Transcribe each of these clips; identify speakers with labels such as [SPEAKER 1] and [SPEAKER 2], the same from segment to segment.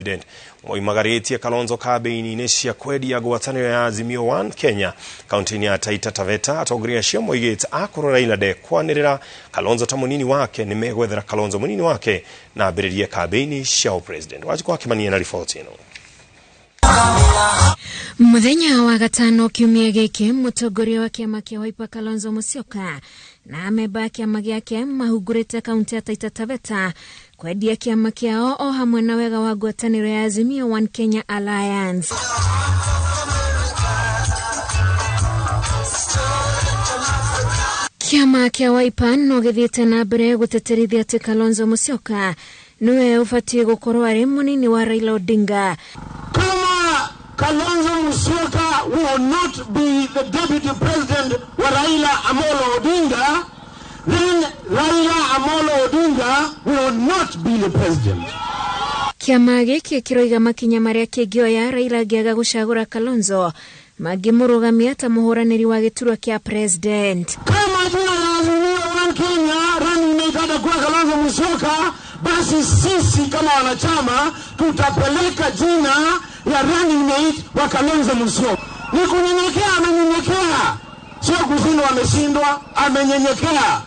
[SPEAKER 1] President moimagarĩtie Kalonzo kambĩini-inĩ cia kwendia ngwatanĩro ya Azimio One Kenya kaunti-inĩ ya Taita Taveta. Atongoria acio moigĩte akorwo Raila ndekwanĩrĩra Kalonzo ta mũnini wake nĩmegwethera Kalonzo mũnini wake na ambĩrĩrie kambĩini cia president. Wanjikũ akĩmania na riboti ĩno.
[SPEAKER 2] Muthenya wa gatano kiumia gĩkĩ, mũtongoria wa kĩama kĩa Wiper Kalonzo Musyoka na amemba a kĩama gĩake mahungurĩte kaunti ya Taita Taveta kwendia kĩama kĩao o hamwe na wega wa ngwatanĩro ya Azimio One Kenya Alliance. Kĩama kĩa Wiper no gĩthiĩte na mbere gũtĩtĩrithia atĩ Kalonzo Musyoka nĩwe ũbatiĩ gũkorwo arĩ mũnini wa Raila Odinga.
[SPEAKER 3] Kama Kalonzo Musyoka will not be the deputy president wa Raila Amolo Odinga, then Raila Amolo Odinga will not be the president.
[SPEAKER 2] Kĩama gĩkĩ kĩroiga makinya marĩa kĩngĩoya Raila angĩaga gũcagũra Kalonzo mangĩmũrũgamia ta mũhũranĩri wa gĩturwa kĩa president.
[SPEAKER 3] Kama jina la Azimio One Kenya running mate atakuwa Kalonzo Musyoka, basi sisi kama wanachama tutapeleka jina ya running mate wa Kalonzo Musyoka. Ni kunyenyekea, amenyenyekea, sio kushindwa, ameshindwa, amenyenyekea.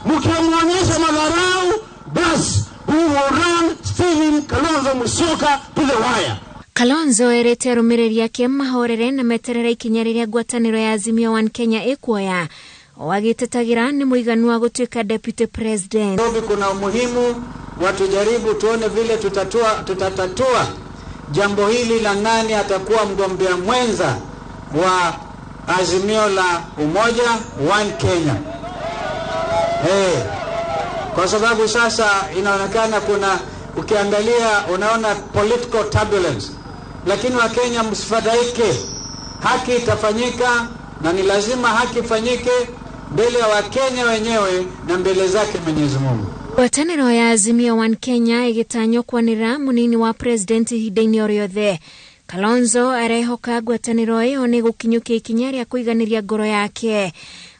[SPEAKER 3] Mkimwonyesha madharau, basi we will run Stephen Kalonzo Musyoka to the wire.
[SPEAKER 2] Kalonzo erĩte arũmĩrĩri ake mahorere na meterere ikinya rĩrĩa ngwatanĩro ya Azimio One Kenya ĩkuoya o agĩtetagĩra nĩ mũiganu wa gũtuĩka deputy president.
[SPEAKER 4] Nairobi kuna umuhimu wa tujaribu tuone vile tutatatua jambo hili la nani atakuwa mgombea mwenza wa Azimio la Umoja One Kenya. Hey, kwa sababu sasa inaonekana kuna, ukiangalia unaona political turbulence, lakini Wakenya msifadhaike, haki itafanyika na ni lazima haki ifanyike mbele ya Wakenya wenyewe na mbele zake Mwenyezi Mungu.
[SPEAKER 2] Ngwatanĩro ya Azimio One Kenya ĩgĩtanywo kwanĩrĩra mũnini wa president ihinda-inĩ o rĩothe. Kalonzo arehoka ngwatanĩro ĩyo nĩ gũkinyũkia ikinya rĩa kũiganĩria ngoro yake.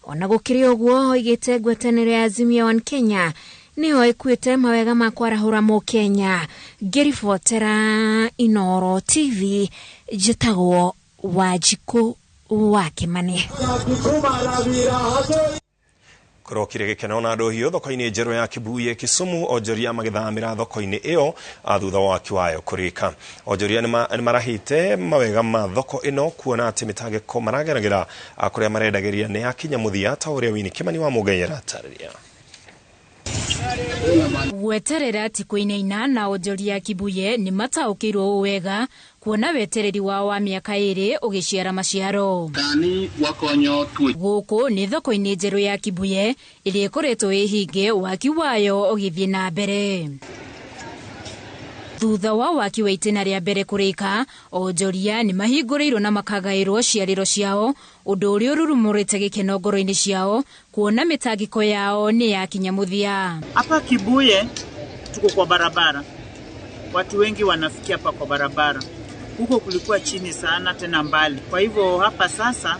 [SPEAKER 2] Ona gũkĩrĩ ũguo, oigĩte ngwatanĩro ya Azimio One Kenya nĩyo ĩkuĩte mawega ma kwarahũra mũkenya. Ngĩribotera Inooro TV, njĩtagwo Wanjikũ wa Kĩmani.
[SPEAKER 1] Kũrokire gĩkeno na ndũhiũ thoko-inĩ njerũ ya Kibuye Kisumu, onjoria magĩthamĩra thoko-inĩ ĩyo thutha wa waki wayo kũrĩka. Onjoria nĩ marahĩte mawega ma thoko ĩno kuona atĩ mĩtangĩko marageragĩra kũrĩa marendagĩria nĩ yakinya mũthia, ta ũrĩa Winnie Kimani wa Mũngai aratarĩria.
[SPEAKER 5] Gweterera ti kũinaina na onjoria Kibuye nĩ mataũkĩirwo ũũ wega kuona wetereri wao wa mĩaka 2 ũgĩciara maciaro. Gũkũ nĩ thoko-inĩ njerũ ya Kibuye ĩrĩa ĩkoretwo ĩhinge waki wayo ũgĩthiĩ na mbere. Thutha wa waki wa itĩna rĩa mbere kũrĩka, onjoria nĩ mahingũrĩirwo na makagaĩrwo ciarĩro ciao, ũndũ ũrĩa ũrurumũrĩte gĩkeno ngoro-inĩ ciao kuona mĩtangĩko yao nĩ yakinya mũthia.
[SPEAKER 6] Hapa Kibuye tuko kwa barabara, watu wengi wanafikia hapa kwa barabara. Huko kulikuwa chini sana tena mbali, kwa hivyo hapa sasa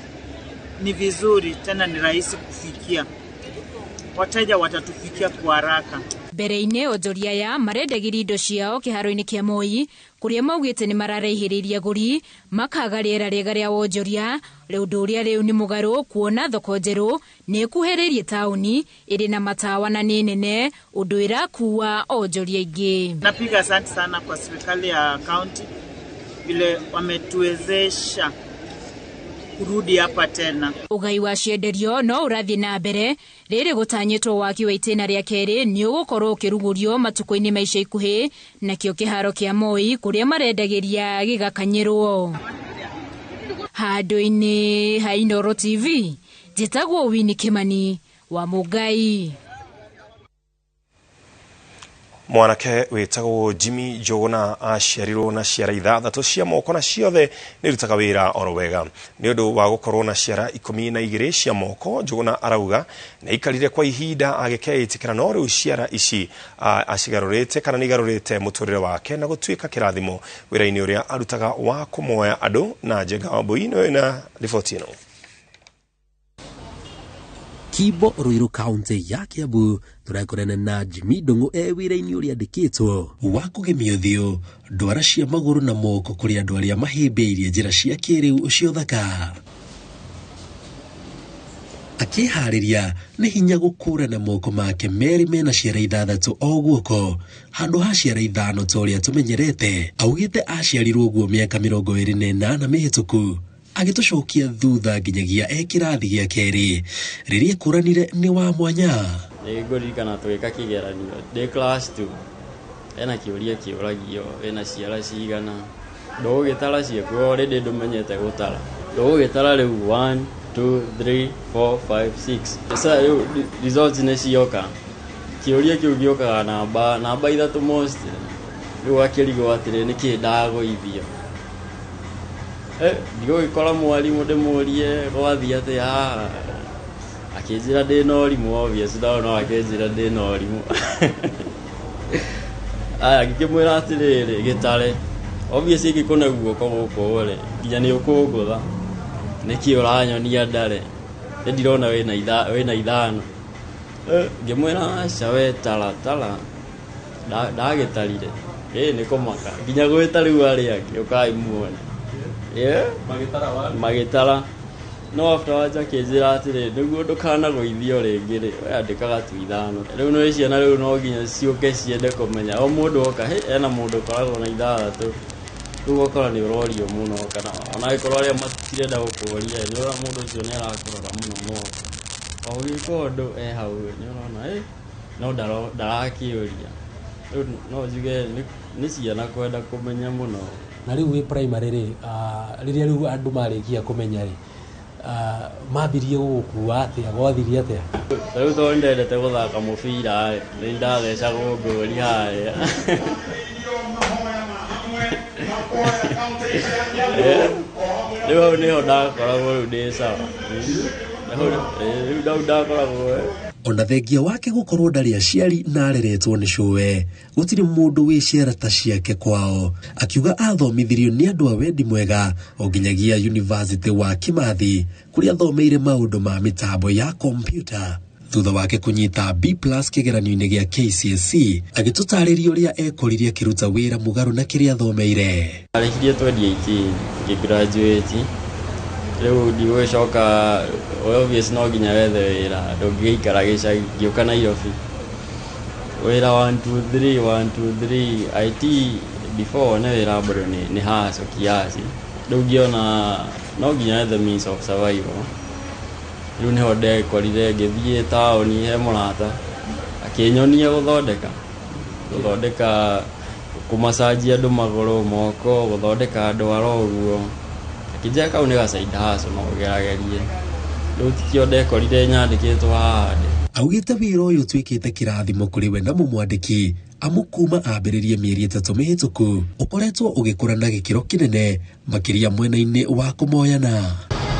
[SPEAKER 6] ni vizuri tena ni rahisi kufikia, wateja watatufikia kwa haraka.
[SPEAKER 5] Mbere-inĩ onjoria aya marendagĩria indo ciao kĩharo-inĩ kĩa Moi kũrĩa maugĩte nĩ mararaihĩrĩria agũri makaga rĩera rĩega rĩa wonjoria, ũndũ ũrĩa rĩu nĩ mũgarũ kuona thoko njerũ nĩ ĩkuhĩrĩirie taũni ĩrĩ na matawa na nĩ nene, ũndũ ĩrakua onjoria aingĩ.
[SPEAKER 6] Napiga asante sana kwa serikali ya county vile wametuwezesha kurudi hapa tena.
[SPEAKER 5] Ũgai wa cienderio no ũrathiĩ na mbere rĩrĩ gũtanyĩtwo waki wa itĩna rĩa kerĩ nĩ ũgũkorwo ũkĩrugũrio matukũ-inĩ ma ica ikuhĩ, nakĩo kĩharo kĩa Moi kũrĩa marendagĩria gĩgakanyĩrwo. Handũ-inĩ ha Inooro TV, njĩtagwo Winnie Kimani wa Mũngai.
[SPEAKER 1] Mwanake wĩtagwo Jimmy Njũgũna aciarirwo na ciara 6 cia moko na ciothe nĩirutaga wĩra oro wega. Nĩ ũndũ wa gũkorwo na ciara 12 cia moko, Njũgũna arauga nĩ aikarire kwa ihinda agĩkeĩtĩkĩra, no rĩu ciara ici acigarũrĩte kana nĩ igarũrĩte mũtũrĩre wake na gũtuĩka kĩrathimo wĩra-inĩ ũrĩa arutaga wa kũmoya andũ. Na Njenga Wambui nĩwe na riboti ĩno.
[SPEAKER 7] Kimbo Ruiru County ya Kiambu tũrakorana na Jimmy Ndung'u e wĩra-inĩ ũrĩa andĩkĩtwo wa kũgemia ũthiũ, ndwara cia magũrũ na moko kũrĩ andũ arĩa mahĩmbĩirie njĩra cia kĩrĩu cia ũthaka. Akĩharĩria nĩ hinya gũkũrana moko make merĩ mena ciara ithathatũ o guoko handũ ha ciara ithano ta ũrĩa tũmenyerete. Augĩte aciarirwo ũguo mĩaka 28 mĩhĩtũku, agĩtũcokia thutha nginyagia e kĩrathi gĩa kerĩ rĩrĩa ekũranire nĩ wa mwanya.
[SPEAKER 8] Nĩngũririkana tũgĩka kĩgeranio ndĩ class 2, hena kĩũria kĩũragio wĩna ciara cigana, ndũgũgĩtara ciaku already ndũmenyete gũtara, ndũgũgĩtara rĩu 1 2 3 4 5 6. Sasa rĩu results nĩ cioka, kĩũria kĩu gĩũkaga namba ithatũ most, rĩu ũgakĩrigwo atĩrĩ nĩkĩ ndagũithio. Ndigũgĩkora mwarimũ ndĩmũrie gwathiĩ atĩa haha, akĩnjĩra ndĩna ũrimũ, obvious no akĩnjĩra ndĩna ũrimũ. Aya ngĩkĩmwĩra atĩrĩrĩ gĩtare, obvious ingĩkũne guoko gũkũ rĩ nginya nĩ ũkũngũtha, nĩkĩ ũranyonia ndare, nĩ ndirona wĩna ithano. Ngĩmwĩra aca we tara tara, ndagĩtarire nĩ kũmaka nginya gwĩta rĩu arĩa angĩ ũkai muone. Magĩtara no afterwards akĩnjĩra atĩrĩ nĩguo ndũkanagũithio rĩngĩ rĩ we andĩkaga tu ithano. Rĩu nĩ ciana rĩu no nginya ciũke ciende kũmenya o mũndũ oka hena mũndũ ũkoragwo na ithathatũ, rĩu ũgakora nĩ ũrorio mũno, kana ona angĩkorwo arĩa matirenda gũkũria nĩ ũrona mũndũ ũcio nĩ arakũrora mũno moko, o ũgĩka ũndũ e hau nĩ ũrona no ndarakĩũria. Rĩu no njuge nĩ ciana kwenda kũmenya mũno.
[SPEAKER 7] Na rĩu wĩ primary rĩ, rĩrĩa rĩu andũ marĩkia kũmenya rĩ, mambirie gũgũkua atĩa, gwathirie atĩa?
[SPEAKER 8] Rĩu tondũ nĩndendete gũthaka mũbira rĩ, nĩ ndathecagwo ngũri harĩa. Rĩu hau nĩho ndakoragwo rĩu ndĩ sawa. Rĩu hau ndakoragwo.
[SPEAKER 7] Ona thengia wake gũkorwo ndarĩ aciari na areretwo nĩ cũwe, gũtirĩ mũndũ wĩ ciara ta ciake kwao. Akiuga athomithirio nĩ andũ a wendi mwega o nginyagia University wa Kimathi kũrĩa athomeire maũndũ ma mĩtambo ya kompiuta. Thutha wake kũnyita B+ kĩgeranio-inĩ gĩa KCSE, agĩtũtarĩria ũrĩa ekorire akĩruta wĩra mũgarũ na kĩrĩa athomeire.
[SPEAKER 8] Arĩkirie 2018 ngĩgraduate, rĩu ndigũgĩcoka obvious no nginya wethe wĩra, ndũngĩgĩikara gĩcagi. Ngĩũka Nairobi wĩra 1 2 3 1 2 3 IT before wone wĩra bado nĩ haco kiasi, rĩu ngĩona no nginya wethe means of survival. Rĩu nĩho ndekorire ngĩthiĩ taũni he mũrata akĩnyonia gũthondeka kũmacanjia andũ magũrũ moko, gũthondeka ndwara ũguo, akĩnjĩra kau nĩ ga side hustle no ũgeragerie. Rĩu tikĩo ndekorire nyandĩkĩtwo haha ndĩ.
[SPEAKER 7] Augĩte wĩra ũyũ ũtuĩkĩte kĩrathimo kũrĩ we na mũmwandĩki, amu kuma ambĩrĩrie mĩeri 3 mĩhĩtũku ũkoretwo ũgĩkũra na gĩkĩro kĩnene makĩria mwena-inĩ wa kũmoyana.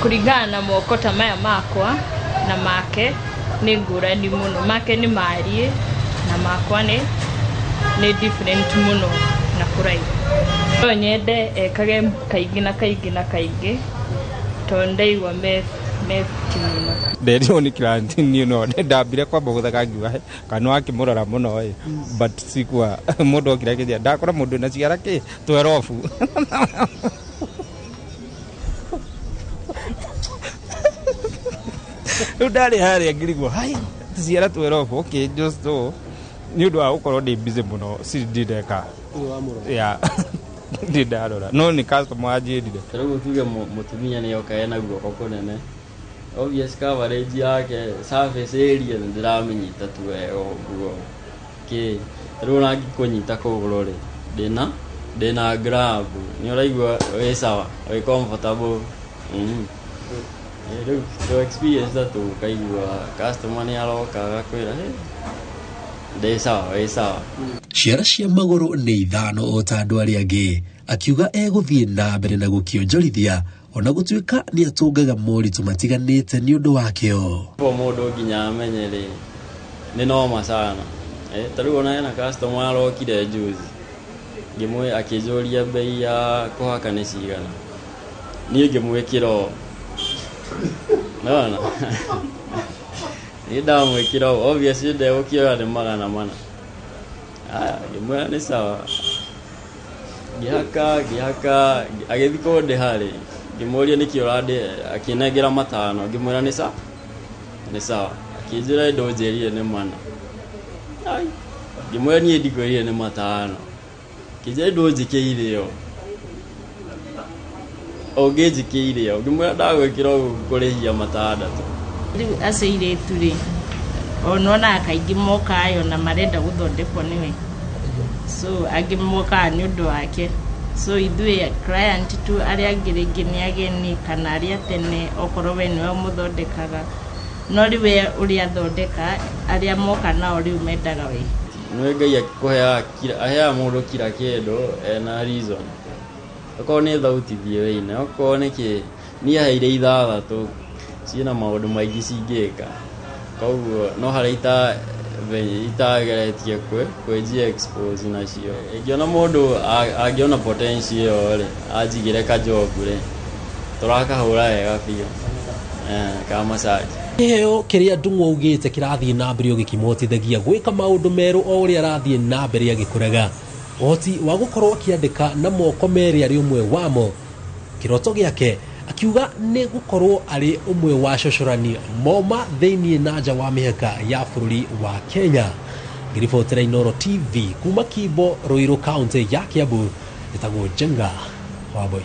[SPEAKER 9] Kũringana na moko ta maya makwa na make nĩ ngũrani mũno, make nĩ mariĩ na makwa nĩ different mũno na kũraiha. No nyende ekage kaingĩ na kaingĩ na kaingĩ tondũ ndaigua me mũno.
[SPEAKER 10] Nderirwo nĩ client niĩ no ndambire kwamba gũtheka ngiuga kana wakĩmũrora mũno ĩ, but sikuwa mũndũ okire akĩnjĩra ndakora mũndũ na ciara kĩ 12. Rĩu ndarĩ harĩa ngĩrigwo hai ciara 12, okay just so nĩ ũndũ wa gũkorwo ndĩ busy mũno ndindeka yeah ndindarora no nĩ customer wanjĩrire.
[SPEAKER 8] Rĩu tuge mũtumia nĩ oka ena guoko kũnene, obvious coverage yake surface area nĩ ndĩramĩnyita tu wega ũguo kĩ, rĩu ona ngĩkũnyita kũgũrũ rĩ ndĩna grab, nĩ ũraigua wĩ sawa wĩ comfortable. Rĩu to experience ta tũu ũkaigua customer nĩ aroka agakwĩra ndĩ sawa wĩ sawa.
[SPEAKER 7] Ciara cia magũrũ nĩ ithano o ta andũ arĩa angĩ, akiuga egũthiĩ na mbere na gũkĩonjorithia ona gũtuĩka nĩ atũngaga moritũ matiganĩte nĩ ũndũ wakĩo.
[SPEAKER 8] Po mũndũ nginya amenye rĩ nĩ noma sana. Ta rĩu ona hena customer arokire juzi ngĩmwĩ akĩnjũria bei ya kũhaka nĩ cigana, niĩ ngĩmwĩkĩra nona. Niĩ ndamwĩkĩra ũguo, obviously ndegũkĩoya nĩ 400. Aya, ngĩmwĩra nĩ sawa. Ngĩhaka ngĩhaka, agĩthiĩ kũndĩha rĩ, ngĩmũria nĩkĩ ũrandĩha, akĩnengera 5, ngĩmwĩra nĩ sawa, nĩ sawa. Akĩnjĩra ndũnjĩrire nĩ 4. Ai, ngĩmwĩra niĩ ndikwĩrire nĩ 5. Akĩnjĩra ndũnjĩkĩire ĩyo. Ũngĩnjĩkĩire ĩyo, ngĩmwĩra ndagwĩkĩra ũguo ngũkũrĩhia 6.
[SPEAKER 9] Rĩu acio airĩtu rĩ, ononaga kaingĩ mokaga ona marenda gũthondekwo nĩwe, so angĩ mokaga nĩ ũndũ wake, so ithuĩ client tu arĩa angĩ rĩngĩ nĩ ageni kana arĩa tene, okorwo we nĩwe ũmũthondekaga, no rĩu we ũrĩa athondeka arĩa moka nao rĩu mendaga we.
[SPEAKER 8] Nĩ Ngai akũheaga kira, aheaga mũndũ kira kĩndũ ena reason. Okorwo nĩ thauti thiĩ wĩine, okorwo nĩ kĩ, niĩ aheire 6 ciĩna maũndũ maingĩ cingĩka. Koguo no harĩa itageretie kwĩnjia expose nacio. Ingĩona mũndũ angĩona potential ĩyo rĩ, anjigĩre ka job rĩ, tũrakahũra wega biũ. Ka massage.
[SPEAKER 7] Kĩheo kĩrĩa Ndung'u augĩte kĩrathiĩ na mbere gĩkĩmũhotithagia gwĩka maũndũ merũ o ũrĩa arathiĩ na mbere agĩkũraga. Ũhoti wa gũkorwo akĩandĩka na moko merĩ arĩ ũmwe wamo. Kĩroto gĩake akiuga nĩ gũkorwo arĩ ũmwe wa cocorani moma thĩinĩ na nja wa mĩhaka ya bũrũri wa Kenya. Ngĩribotera Inooro TV kuma Kimbo, Ruiru, kaunti ya Kiambu, ĩtagwo Njenga Wambui.